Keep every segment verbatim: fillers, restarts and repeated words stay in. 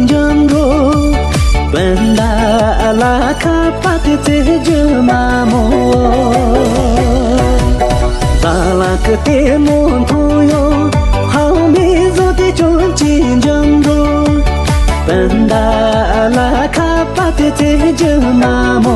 འཇམ་འགྲོ། སྤུན་ཟླ་ལ་ཁ་པ་དེ་བཙལ་རྒྱུ་མ་མོ། ཟ་ལ་ཀི་ལྟད་མོ་མཐོང་ཡོང་། ཧའོ་མི་བཟོ་དེ་ཅུང་ཅིག་འཇམ་འགྲོ། སྤུན་ཟླ་ལ་ཁ་པ་དེ་བཙལ་རྒྱུ་མ་མོ།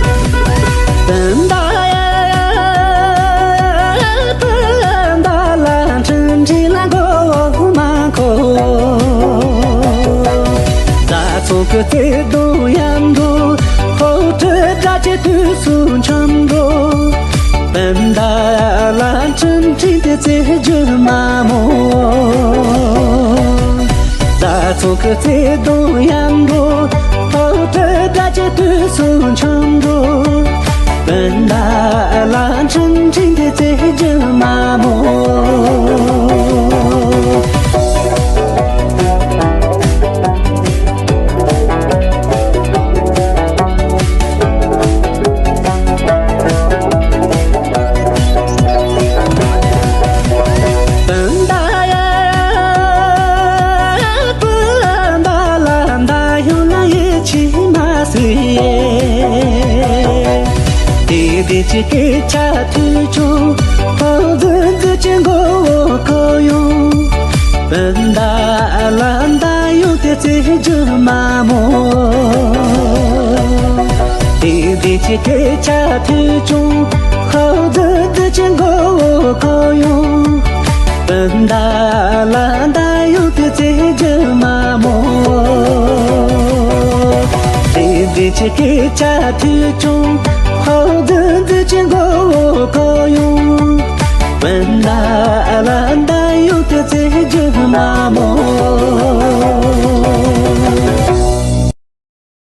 སྤུན་ཟླ་ཡ། སྤུན་ཟླ་ལ་འཕྲིན་ཕྲིན་ལ་མགོ་བོ་མ་འཁོར། བཟའ་ཚང་གི་བརྩེ་དུང་ཡར་འགྲོ། ཕོ་བྲང་དགྲ་ཆེ་དུས་སུ་འཆམ་འགྲོ། སྤུན་ཟླ་ལ་འཕྲིན་ཕྲིན་དེ་བརྩེ་རྒྱུ་མ་མོ། བཟའ་ཚང་གི་བརྩེ་དུང་ཡར་འགྲོ། ཕོ་བྲང་དགྲ་ཆེ་དུས་སུ་འཆམ་འགྲོ། སྤུན་ཟླ་ལ་འཕྲིན་ཕྲིན་དེ་བརྩེ་རྒྱུ་མ་མོ། སྤུན་ཟླ་ཡ། སྤུན་ཟླ་ལ་ད་ཡོང་ལ་ཡིད་ཆེས་མ་སྲིད། དེ་དེ་ཅི་སྐད་ཆ་ཐོས་བྱུང་། ཕོ་རྫུན་རྫུན་གྱི་མགོ་བོ་འཁོར་ཡོང་། སྤུན་ཟླ་ལ་ད་ཡོང་དེ་བརྩེ་རྒྱུ་མ་མོ། དེ་དེ་ཅི་སྐད་ཆ་ཐོས་བྱུང་། ཧོ་རྫུན་རྫུན་གྱི་མགོ་བོ་འཁོར་ཡོང་། སྤུན་ཟླ་ལ་ད་ཡོང་དེ་བརྩེ་རྒྱུ་མ་མོ། དེ་དེ་ཅི་སྐད་ཆ་ཐོས་བྱུང་།